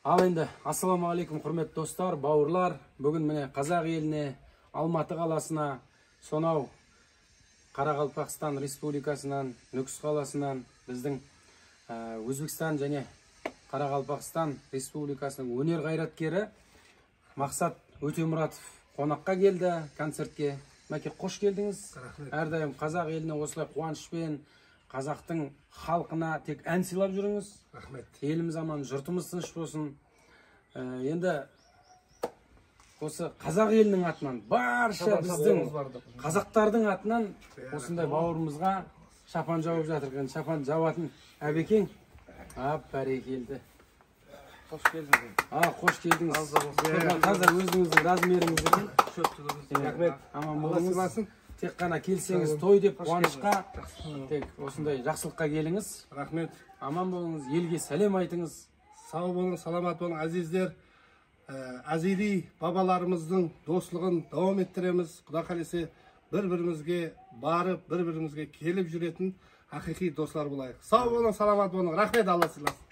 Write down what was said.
Ал енді ассалаумағалейкум, құрметті достар, бауырлар. Бүгін міне қазақ еліне, Алматы қаласына, сонау Қарақалпақстан Республикасынан, Нүкіс қаласынан біздің Өзбекстан және Қарақалпақстан Республикасының өнер қайраткері Мақсат Өтемұратов қонаққа келді концертке. Мәке, қош келдіңіз. Рахмет. Әрдайым қазақ еліне осылай қуанышпен, қазақтың халқына тек ән сыйлап жүріңіз. Рахмет. Еліміз аман, жұртымыз тыныш болсын. Енді осы қазақ елінің атынан, барша біздің қазақтардың атынан осындай бауырымызға шапан жауып жатыр. Енді шапан жабатын Әбекең. Ап, бәрекелді. Қош келдіңіз. Қош келдіңіз. Таза өзіңіздің размеріңіз екен. Рахмет. Аман Алла болыңыз. сыйласын. Тек қана келсеңіз той деп қуанышқа, тек осындай жақсылыққа келіңіз. Рахмет. Аман болыңыз, елге сәлем айтыңыз. Сау болың, саламат болың, әзиздер. Әзири бабаларымыздың достығын давам еттіреміз. Құда қалесе, бір-бірімізге барып, бір-бірімізге келіп жүретін ақиқи достар болайық. Сау болың, саламат болың. Рахмет, Алла сыйласын.